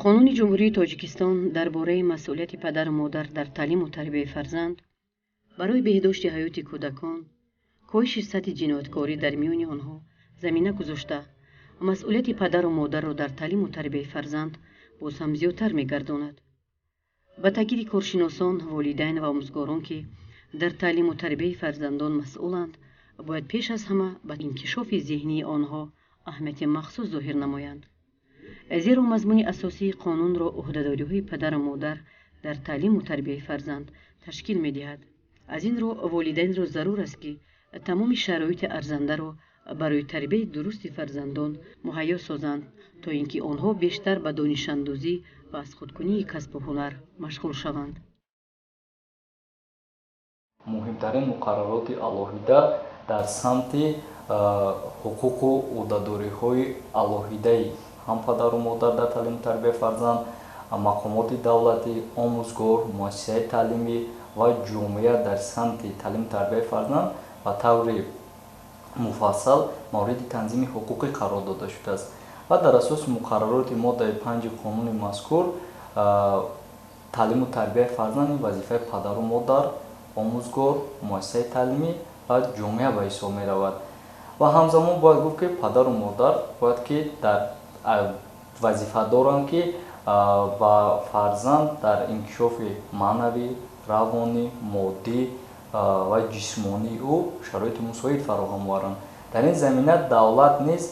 Қонуни Ҷумҳурии Тоҷикистон дар бораи масъулияти падару модар дар таълиму тарбияи фарзанд барои беҳдошти ҳаёти кӯдакон, коҳиши сатҳи ҷинояткорӣ дар миёни онҳо замина гузошта, масъулияти падару модарро дар таълиму тарбияи фарзанд боз ҳам зиёдтар мегардонад. Ба таъкиди коршиносон, волидайн ва омӯзгорон, ки дар таълиму тарбияи фарзандон масъуланд, бояд пеш аз ҳама ба инкишофи зеҳнии онҳо аҳамияти махсус зоҳир намоянд. Зеро мазмуни асосии қонунро ӯҳдадориҳои падару модар дар таълиму тарбияи фарзанд ташкил медиҳад. Аз ин рӯ волидайнро зарур аст, ки тамоми шароити арзандаро барои тарбияи дурусти фарзандон муҳайё созанд, то ин ки онҳо бештар ба донишандӯзӣ ва аз худкунии касбу ҳунар машғул шаванд. Муҳимтарин муқаррароти алоҳида дар самти ҳуқуқу ӯҳдадориҳои алоҳидаи ҳам падару модар дар таълиму тарбияи фарзанд, мақомоти давлатӣ, омӯзгор, муассисаи таълимӣ ва ҷомеа дар самти таълиму тарбияи фарзанд ба таври муфассал мавриди танзими ҳуқуқӣ қарор дода шудааст. Ва дар асоси муқаррароти моддаи 5 қонуни мазкур таълиму тарбияи фарзанд ин вазифаи падару модар, омӯзгор, муассисаи таълимӣ ва ҷомеа ба ҳисоб меравад. Ва ҳамзамон бояд гуфт, ки падару модар бояд ки дар вазифа доранд, ки ба фарзанд дар инкишофи маънавӣ, равонӣ, моддӣ ва ҷисмонии ӯ шароити мусоид фароҳам оваранд. Дар ин замина давлат низ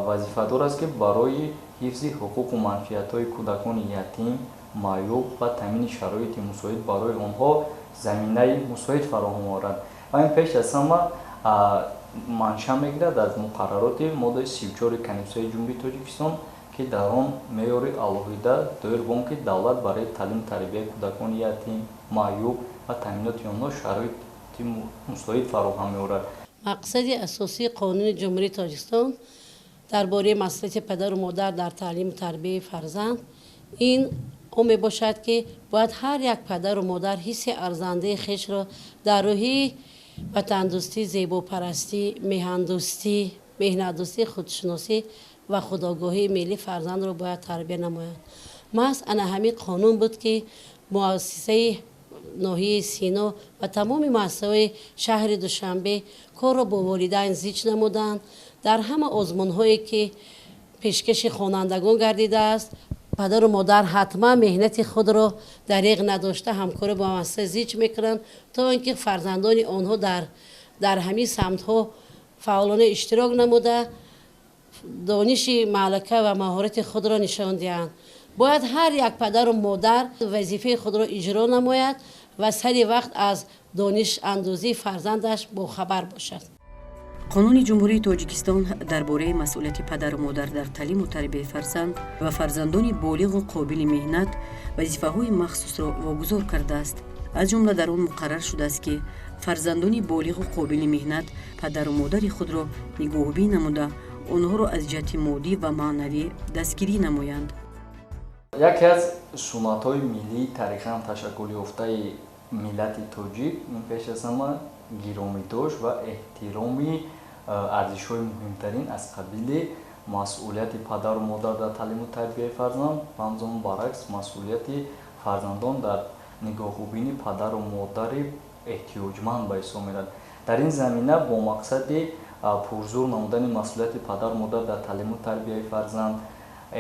вазифадор аст, ки барои ҳифзи ҳуқуқу манфиатҳои кӯдакони ятим, маъюб ва таъмини шароити мусоид барои онҳо заминаи мусоид фароҳам оварад. Ва ин пеш аз ҳама маншаъ мегирад аз муқаррароти моддаи 34 Конститутсияи Ҷумҳурии Тоҷикистон, ки дар он меъёри алоҳида доир ба он ки давлат барои таълиму тарбияи кӯдакони ятим, маъюб ва таъминоти онҳо шароити мусоид фароҳам меорад. Мақсади асосии Қонуни Ҷумҳурии Тоҷикистон дар бораи масъулияти падару модар дар таълиму тарбияи фарзанд ин он мебошад, ки бояд ҳар як падару модар ҳисси арзандаи хешро дар рӯҳии ватандӯстӣ, зебопарастӣ, меҳандӯстӣ, меҳнатдӯстӣ, худшиносӣ ва худогоҳии миллӣ фарзандро бояд тарбия намояд. Маҳз ана ҳамин қонун буд, ки муассисаи ноҳияи Сино ва тамоми муассисаҳои шаҳри Душанбе корро бо волидайн зич намуданд. Дар ҳама озмунҳое, ки пешкаши хонандагон гардидааст, падару модар ҳатман меҳнати худро дареғ надошта ҳамкорӣ бо муассиса зич мекунанд, то ин ки фарзандони онҳо дар ҳамин самтҳо фаъолона иштирок намуда, дониши маълака ва маҳорати худро нишон диҳанд. Бояд ҳар як падару модар вазифаи худро иҷро намояд ва сари вақт аз дониш андӯзии фарзандаш бохабар бошад. Қонуни Ҷумҳурии Тоҷикистон дар бораи масъулияти падару модар дар таълиму тарбияи фарзанд ва фарзандони болиғу қобили меҳнат вазифаҳои махсусро вогузор кардааст. Аз ҷумла дар он муқаррар шудааст, ки фарзандони болиғу қобили меҳнат падару модари худро нигоҳубин намуда, онҳоро аз ҷиҳати моддӣ ва маънавӣ дастгирӣ намоянд. Яке аз суннатҳои миллии тарихан ташаккулёфтаи миллати тоҷик ин пеш аз ҳама гиромидошт ва эҳтироми арзишҳои муҳимтарин аз қабили масъулияти падару модар дар таълиму тарбияи фарзанд ва ҳамзамон баръакс масъулияти фарзандон дар нигоҳубини падару модари эҳтиёҷманд ба ҳисоб меравад. Дар ин замина бо мақсади пурзур намудани масъулияти падару модар дар таълиму тарбияи фарзанд,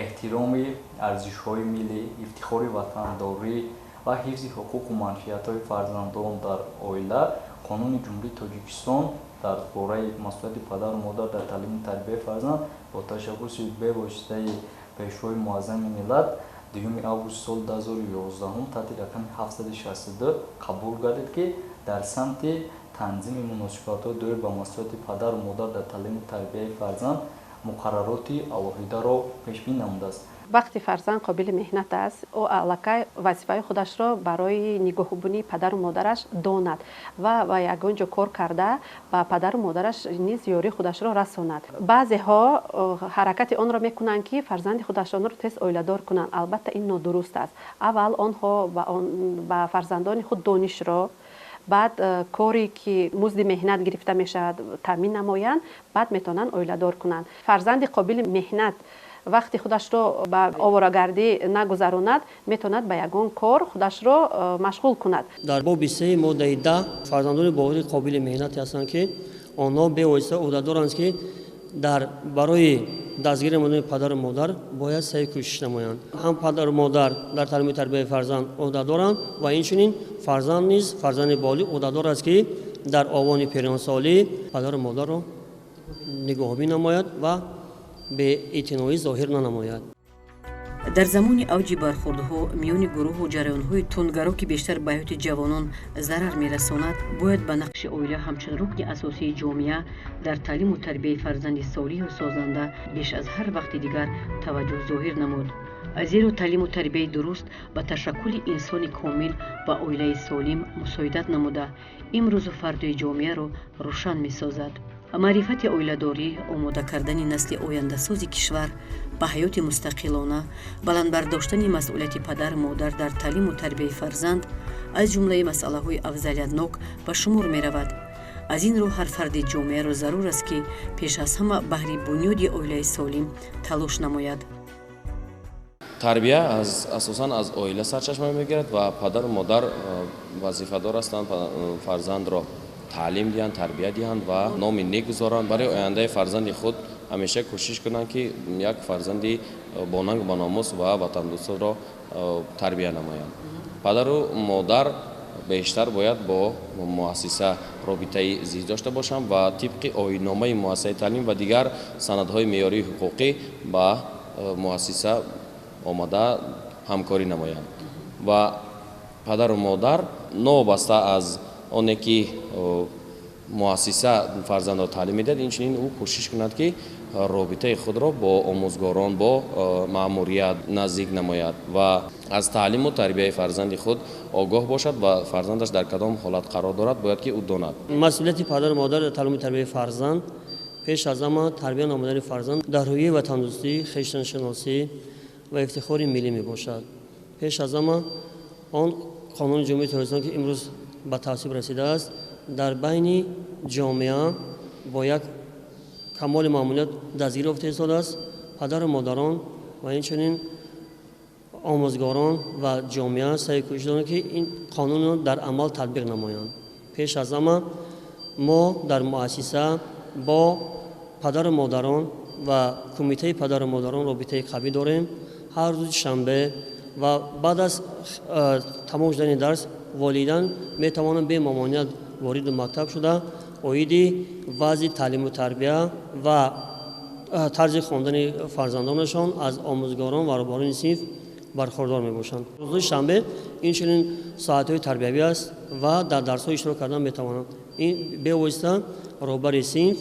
эҳтироми арзишҳои миллӣ, ифтихори ватандорӣ ва ҳифзи ҳуқуқу манфиатҳои фарзандон дар оила, Қонуни Ҷумҳурии Тоҷикистон дар бораи масъулияти падару модар дар таълиму тарбияи фарзанд бо ташаббуси бевоситаи Пешвои Муаззами миллат 2 августи соли 2011 таҳти рақами 762 қабул гардид, ки дар самти танзими муносибатҳо доир ба масъулияти падару модар дар таълиму тарбияи фарзанд муқаррароти алоҳидаро пешбин намудааст. Вақти фарзанд қобили меҳнат аст, ӯ аллакай вазифаи худашро барои нигоҳубинии падару модараш донад ва ба ягон ҷо кор карда ба падару модараш низ ёрии худашро расонад. Баъзеҳо ҳаракати онро мекунанд, ки фарзанди худашонро тез оиладор кунанд. Албатта, ин нодуруст аст. Аввал онҳо ба фарзандони худ донишро, баъд коре ки музди меҳнат гирифта мешавад, таъмин намоянд, баъд метавонанд оиладор кунанд. Фарзанди қобили меҳнат Вақти худашро ба оворагардӣ нагузаронад, метавонад ба ягон кор худашро машғул кунад. Дар боби 3 моддаи 10 фарзандони болиғ қобили меҳнате ҳастанд, ки онҳо бевосита ӯҳдадоранд, ки дар барои дастгирӣ намудани падару модар бояд саъй кӯшиш намоянд. Ҳам падару модар дар таълиму тарбияи фарзанд ӯҳдадоранд ва инчунин фарзанд низ, фарзанди болиғ ӯҳдадор аст, ки дар овони пиронсолӣ падару модарро нигоҳубин намояд ва беэътиноӣ зоҳир нанамояд. Дар замони авҷи бархӯрдҳо миёни гурӯҳу ҷараёнҳои тундгаро, ки бештар ба ҳаёти ҷавонон зарар мерасонад, бояд ба нақши оила ҳамчун рукни асосии ҷомеа дар таълиму тарбияи фарзанди солиҳу созанда беш аз ҳар вақти дигар таваҷҷӯҳ зоҳир намуд, зеро таълиму тарбияи дуруст ба ташаккули инсони комил ва оилаи солим мусоидат намуда, имрӯзу фардои ҷомеаро рӯшан месозад. Маърифати оиладорӣ, омода кардани насли ояндасози кишвар ба ҳаёти мустақилона, баланд бардоштани масъулияти падару модар дар таълиму тарбияи фарзанд аз ҷумлаи масъалаҳои афзалиятнок ба шумор меравад. Аз ин рӯ, ҳар фарди ҷомеаро зарур аст, ки пеш аз ҳама баҳри бунёди оилаи солим талош намояд. Тарбия асосан аз оила сарчашма мегирад ва падару модар вазифадор ҳастанд фарзандро таълим диҳанд, тарбия диҳанд ва номи нек гузоранд. Барои ояндаи фарзанди худ ҳамеша кӯшиш кунанд, ки як фарзанди бонанг, бономус ва ватандӯстро тарбия намоянд. Падару модар бештар бояд бо муассиса робитаи зич дошта бошанд ва тибқи оинномаи муассисаи таълим ва дигар санадҳои меъёрии ҳуқуқӣ ба муассиса омада ҳамкорӣ намоянд. Ва падару модар, новобаста аз оне ки муассиса фарзандро таълим медиҳад, инчунин ӯ кӯшиш кунад, ки робитаи худро бо омӯзгорон, бо маъмурият наздик намояд ва аз таълиму тарбияи фарзанди худ огоҳ бошад ва фарзандаш дар кадом ҳолат қарор дорад, бояд ки ӯ донад. Масъулияти падару модар дар таълиму тарбияи фарзанд пеш аз ҳама тарбия намудани фарзанд дар рӯҳияи ватандӯстӣ, хештаншиносӣ ва ифтихори миллӣ мебошад. Пеш аз ҳама он қонуни Ҷумҳурии Тоҷикистон, ки имрӯз ба тасвиб расидааст, дар байни ҷомеа бо як камоли маъмулият дастгирӣ ёфта истодааст. Падару модарон ва инчунин омӯзгорон ва ҷомеа саъй кӯшиш доранд, ки ин қонунро дар амал татбиқ намоянд. Пеш аз ҳама мо дар муассиса бо падару модарон ва кумитаи падару модарон робитаи қавӣ дорем. Ҳар рӯзи шанбе ва баъд аз тамом шудани дарс волидан метавонанд бемамоният вориди мактаб шуда, оиди вазъи таълиму тарбия ва тарзи хондани фарзандонашон аз омӯзгорон ва роҳбарони синф бархӯрдор мебошанд. Рӯзҳои шанбе инчунин соатҳои тарбиявӣ аст ва дар дарсҳо иштирок кардан метавонанд. Ин бевосита роҳбари синф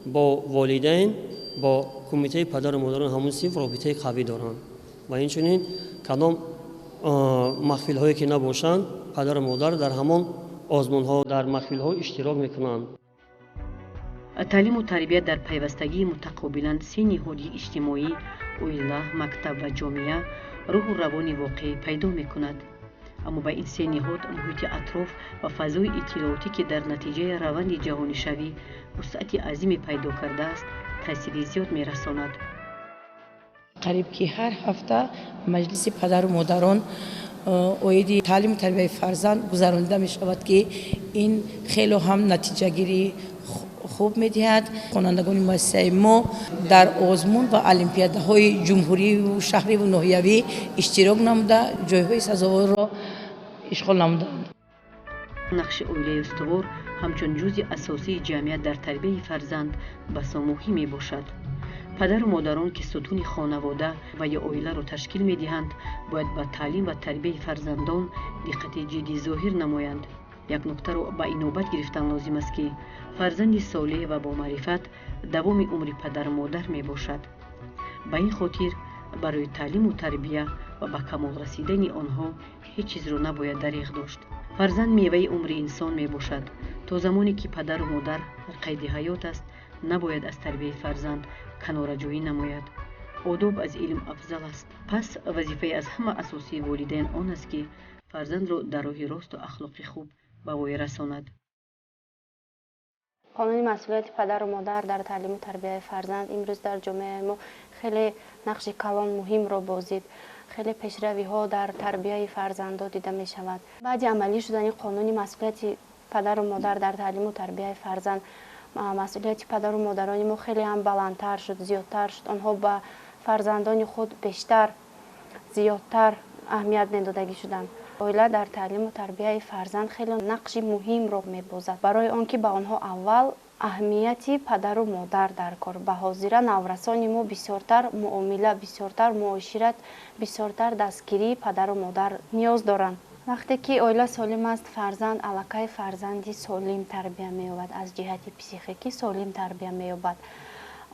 бо волидайн, бо кумитаи падару модарони ҳамон синф робитаи қавӣ доранд ва инчунин кадом маҳфилҳое ки набошанд, падару модар дар ҳамон озмунҳо, дар маҳфилҳо иштирок мекунанд. Таълиму тарбия дар пайвастагии мутақобилан се ниҳоди иҷтимоӣ: оила, мактаб ва ҷомеа рӯҳу равони воқеӣ пайдо мекунад. Аммо ба ин се ниҳод муҳити атроф ва фазои иттилоотӣ, ки дар натиҷаи раванди ҷаҳонишавӣ вусъати азиме пайдо кардааст, таъсири зиёд мерасонад. Қариб ки ҳар ҳафта маҷлиси падару модарон оиди таълиму тарбияи фарзанд гузаронида мешавад, ки ин хело ҳам натиҷагирӣ хуб медиҳад. Хонандагони муассисаи мо дар озмун ва олимпиадаҳои ҷумҳуриву шаҳриву ноҳиявӣ иштирок намуда, ҷойҳои сазоворро ишғол намуданд. Нақши оилаи устувор ҳамчун ҷузъи асосии ҷамъият дар тарбияи фарзанд басо муҳим мебошад. Падару модарон, ки сутуни хонавода ва ё оиларо ташкил медиҳанд, бояд ба таълим ва тарбияи фарзандон диққати ҷиддӣ зоҳир намоянд. Як нуктаро ба инобат гирифтан лозим аст, ки фарзанди солеҳ ва бомаърифат давоми умри падару модар мебошад. Ба ин хотир барои таълиму тарбия ва ба камол расидани онҳо ҳеҷ чизро набояд дареғ дошт. Фарзанд меваи умри инсон мебошад. То замоне ки падару модар дар қайди ҳаёт аст, набояд аз тарбияи фарзанд канораҷӯӣ намояд. Одоб аз илм афзал аст. Пас вазифаи аз ҳама асосии волидайн он аст, ки фарзандро дар роҳи росту ахлоқи хуб ба воя расонад. Қонуни масъулияти падару модар дар таълиму тарбияи фарзанд имрӯз дар ҷомеаи мо хеле Хеле нақши калон муҳимро бозид. Хеле пешравиҳо дар тарбияи фарзандо дида мешавад. Баъди амалӣ шудани қонуни масъулияти падару модар дар таълиму тарбияи фарзанд, масъулияти падару модарони мо хеле ҳам баландтар шуд, зиёдтар шуд. Онҳо ба фарзандони худ бештар, зиёдтар аҳамият медодагӣ шуданд. Оила дар таълиму тарбияи фарзанд хеле нақши муҳимро мебозад, барои он ки ба онҳо аввал аҳамияти падару модар дар кор. Ба ҳозира наврасони мо бисёртар муомила, бисёртар муошират, бисёртар дастгирии падару модар ниёз доранд. Вақте ки оила солим аст, фарзанд аллакай фарзанди солим тарбия меёбад, аз ҷиҳати психикӣ солим тарбия меёбад.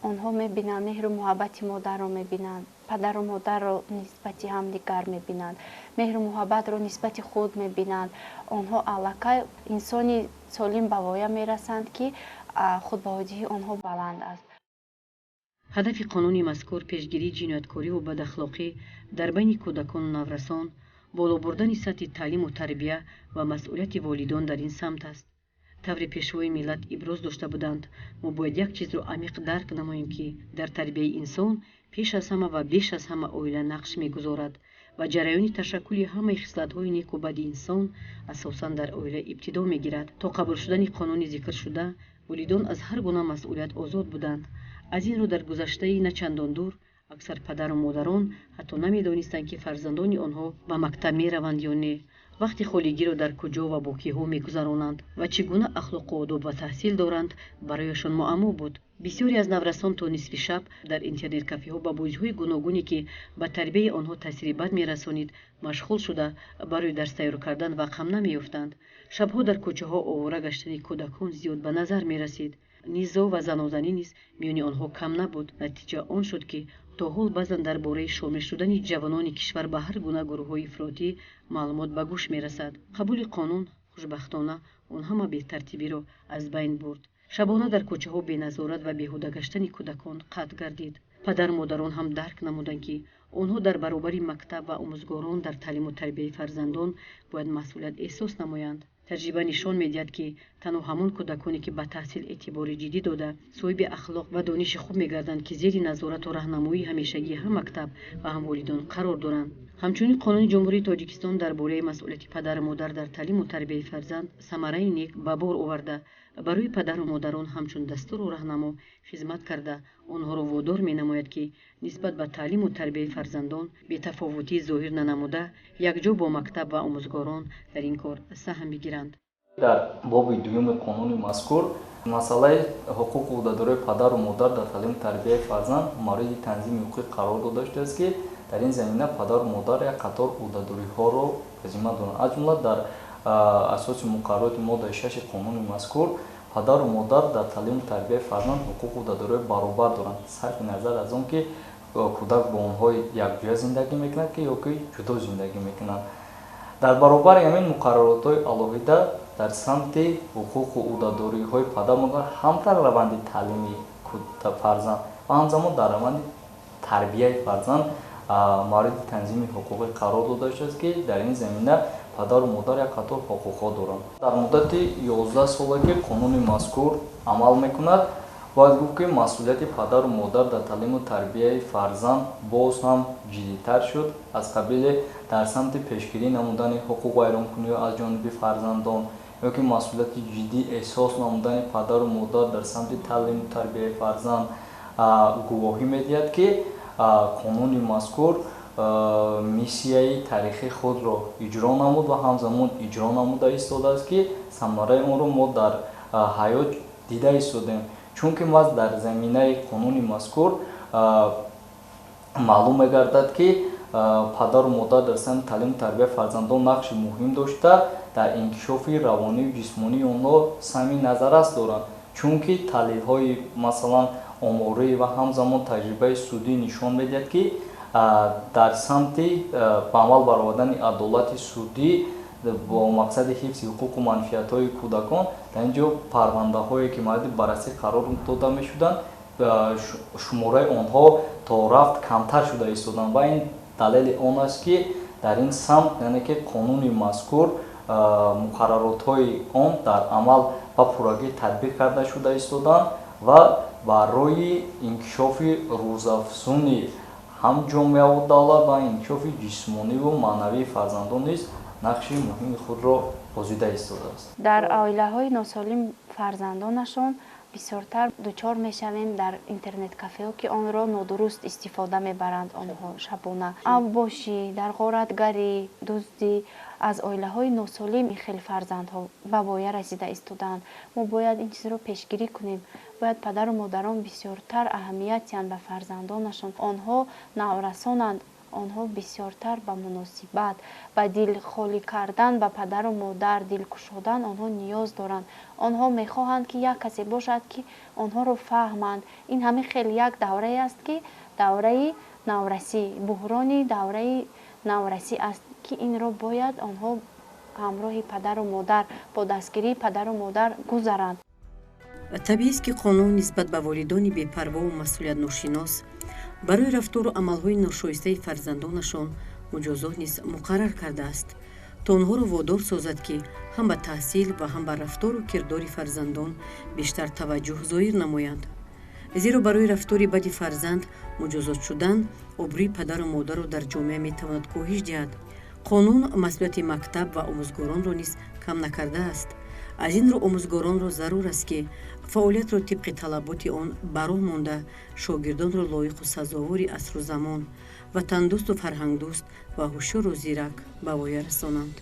Онҳо мебинанд, меҳру муҳаббати модарро мебинанд, падару модарро нисбати ҳамдигар мебинанд, меҳру муҳаббатро нисбати худ мебинанд. Онҳо аллакай инсони солим ба воя мерасанд, ки худбаҳодиҳии онҳо баланд аст. Ҳадафи қонуни мазкур пешгирии ҷинояткориву бадахлоқӣ дар байни кӯдакону наврасон, боло бурдани сатҳи таълиму тарбия ва масъулияти волидон дар ин самт аст. Тавре Пешвои миллат иброз дошта буданд, мо бояд як чизро амиқ дарк намоем, ки дар тарбияи инсон пеш аз ҳама ва беш аз ҳама оила нақш мегузорад ва ҷараёни ташаккули ҳамаи хислатҳои неку бади инсон асосан дар оила ибтидо мегирад. То қабул шудани қонуни зикршуда, волидон аз ҳар гуна масъулият озод буданд. Аз ин рӯ, дар гузаштаи на чандон дур аксар падару модарон ҳатто намедонистанд, ки фарзандони онҳо ба мактаб мераванд ё не, вақти холигиро дар куҷо ва бо киҳо мегузаронанд ва чӣ гуна ахлоқу одоб ва таҳсил доранд, барояшон муаммо буд. Бисёре аз наврасон то нисфи шаб дар интернет-кафеҳо ба бозиҳои гуногуне, ки ба тарбияи онҳо таъсири бад мерасонид, машғул шуда, барои дарс тайёр кардан вақт ҳам намеёфтанд. Шабҳо дар кӯчаҳо овора гаштани кӯдакон зиёд ба назар мерасид. Низоъ ва занозанӣ низ миёни онҳо кам набуд. Натиҷа он шуд, ки то ҳол баъзан дар бораи шомил шудани ҷавонони кишвар ба ҳар гуна гурӯҳҳои ифротӣ маълумот ба гӯш мерасад. Қабули қонун, хушбахтона, он ҳама бетартибиро аз байн бурд. Шабона дар кӯчаҳо беназорат ва беҳуда гаштани кӯдакон қатъ гардид. Падару модарон ҳам дарк намуданд, ки онҳо дар баробари мактаб ва омӯзгорон дар таълиму тарбияи фарзандон бояд масъулият эҳсос намоянд. Таҷриба нишон медиҳад, ки танҳо ҳамон кӯдаконе, ки ба таҳсил эътибори ҷиддӣ дода, соҳиби ахлоқ ва дониши хуб мегарданд, ки зери назорату раҳнамоии ҳамешагии ҳам мактаб ва ҳам волидон қарор доранд. Ҳамчунин Қонуни Ҷумҳурии Тоҷикистон дар бораи масъулияти падару модар дар таълиму тарбияи фарзанд самараи нек ба бор оварда, барои падару модарон ҳамчун дастуру раҳнамо хизмат карда, онҳоро водор менамояд, ки нисбат ба таълиму тарбияи фарзандон бетафовутӣ зоҳир нанамуда, якҷо бо мактаб ва омӯзгорон дар ин кор саҳм бигиранд. Дар боби дуюми қонуни мазкур масъалаи ҳуқуқу ӯҳдадориҳои падару модар дар таълиму тарбияи фарзанд мавриди танзими ҳуқуқӣ қарор дода шудааст, ки дар ин замина падару модар як қатор ӯҳдадориҳоро ба зимма доранд. Аз ҷумла, дар асоси муқаррароти моддаи 6-и қонуни мазкур падару модар дар таълиму тарбияи фарзанд ҳуқуқу ӯҳдадориҳои баробар доранд, сарфи назар аз он ки кӯдак бо онҳо якҷоя зиндагӣ мекунад ки ё ки ҷудо зиндагӣ мекунад. Дар баробари ҳамин, муқарраротҳои алоҳида дар самти ҳуқуқу ӯҳдадориҳои падару модар ҳам дар раванди таълими фарзанд ва ҳамзамон дар раванди тарбияи фарзанд мавриди танзими ҳуқуқӣ қарор дода шудааст, ки дар ин замина падару модар як қатор ҳуқуқҳо доранд. Дар муддати 11 сола, ки қонуни мазкур амал мекунад, бояд гуфт, ки масъулияти падару модар дар таълиму тарбияи фарзанд боз ҳам ҷиддитар шуд, аз қабили дар самти пешгирӣ намудани ҳуқуқвайронкуниҳо аз ҷониби фарзандон ё ки масъулияти ҷиддӣ эҳсос намудани падару модар дар самти таълиму тарбияи фарзанд гувоҳӣ медиҳад, ки қонуни мазкур миссияи таърихии худро иҷро намуд ва ҳамзамон иҷро намуда истодааст, ки самараи онро мо дар ҳаёт дида истодем, чунки маҳз дар заминаи қонуни мазкур маълум мегардад, ки падару модар дар самти таълиму тарбияи фарзандон нақши муҳим дошта, дар инкишофи равонию ҷисмонии онҳо саҳми назаррас доранд, чунки таҳлилҳои, масалан, оморӣ ва ҳамзамон таҷрибаи судӣ нишон медиҳад, ки дар самти ба амал баровардани адолати судӣ бо мақсади ҳифзи ҳуқуқу манфиатҳои кӯдакон дар ин ҷо парвандаҳое, ки мавриди баррасӣ қарор дода мешуданд, шумораи онҳо то рафт камтар шуда истоданд ва ин далели он аст, ки дар ин самт, яъне ки қонуни мазкур, муқарраротҳои он дар амал ба пуррагӣ татбиқ карда шуда истоданд ва Барои инкишофи рӯзафзуни ҳам ҷомеаву давлат ва инкишофи ҷисмониву маънавии фарзандон низ нақши муҳими худро бозида истодааст. Дар оилаҳои носолим фарзандонашон бисёртар дучор мешавем дар интернет-кафеҳо, ки онро нодуруст истифода мебаранд. Онҳо шабона авбошӣ, дар ғоратгарӣ, дуздӣ, аз оилаҳои носолим ин хел фарзандҳо ба воя расида истодаанд. Мо бояд ин чизро пешгирӣ кунем. Бояд падару модарон бисёртар аҳамият диҳанд ба фарзандонашон. Онҳо наврасонанд, онҳо бисёртар ба муносибат, ба дилхолӣ кардан ба падару модар, дилкушодан онҳо ниёз доранд. Онҳо мехоҳанд, ки як касе бошад, ки онҳоро фаҳманд. Ин ҳамин хел як даврае аст, ки давраи наврасӣ, буҳрони давраи наврасӣ аст, ки инро бояд онҳо ҳамроҳи падару модар, бо дастгирии падару модар гузаранд. Табиист, ки қонун нисбат ба волидони бепарвову масъулиятношинос барои рафтору амалҳои ношоистаи фарзандонашон муҷозот низ муқаррар кардааст, то онҳоро водор созад, ки ҳам ба таҳсил ва ҳам ба рафтору кирдори фарзандон бештар таваҷҷӯҳ зоҳир намоянд. Зеро барои рафтори бади фарзанд муҷозот шудан обрӯи падару модарро дар ҷомеа метавонад коҳиш диҳад. Қонун масъулияти мактаб ва омӯзгоронро низ кам накардааст. Аз ин рӯ омӯзгоронро зарур аст, ки фаъолиятро тибқи талаботи он ба роҳ монда, шогирдонро лоиқу сазовори асру замон, ватандӯсту фарҳангдӯст ва ҳушёру зирак ба воя расонанд.